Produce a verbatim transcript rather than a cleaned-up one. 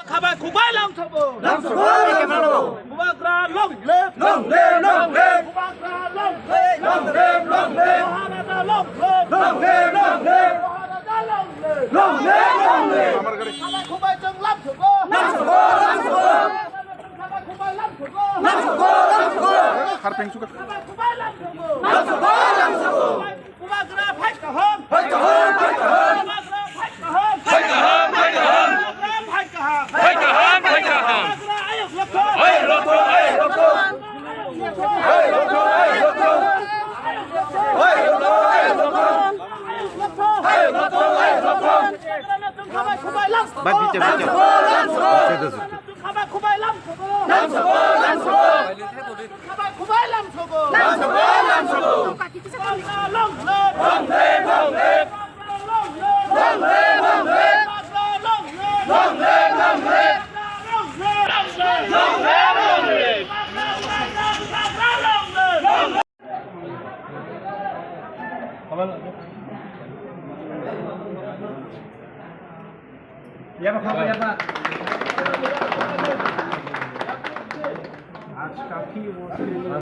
Khabai khubai lamsogo. Lamsogo, lamsogo. Bubagra long live. Long live, long live. Bubagra long live. Long live, long live. Maharaja long live. Long live, long live. Maharaja long live. Long live, long live. Khabai khubai chwng lamsogo. Lamsogo, lamsogo. Khabai khubai lamsogo. Lamsogo, lamsogo. Kharpeng suka. Khabai khubai lamsogo. Lamsogo, lamsogo. Bubagra phai kaham. Phai kaham, phai kaham. Bubagra phai kaham. Phai kaham, phai kaham. Bubagra phai kaham. Phai kaham, phai kaham. Bubagra ayok lokthong. Ayok lokthong, ayok lokthong. Ayok lokthong, ayok lokthong. Ayok lokthong, ayok lokthong. Ayok lokthong, ayok lokthong. Bubagra chwng khabai khubai lamsogo. Bai, bicha, bicha. Lamsogo, lamsogo. Bicha, bicha. Chwng khabai khubai lamsogo. Lamsogo, lamsogo. Khabai khubai lamsogo. Lamsogo, lamsogo. Bubagra long live. Long live, long live. Bubagra long live. Long live, long live. Bubagra long live. Long live, long live. Bubagra long live. Long live, long live. Bubagra long live. Bubagra long live. Yaba, yaba.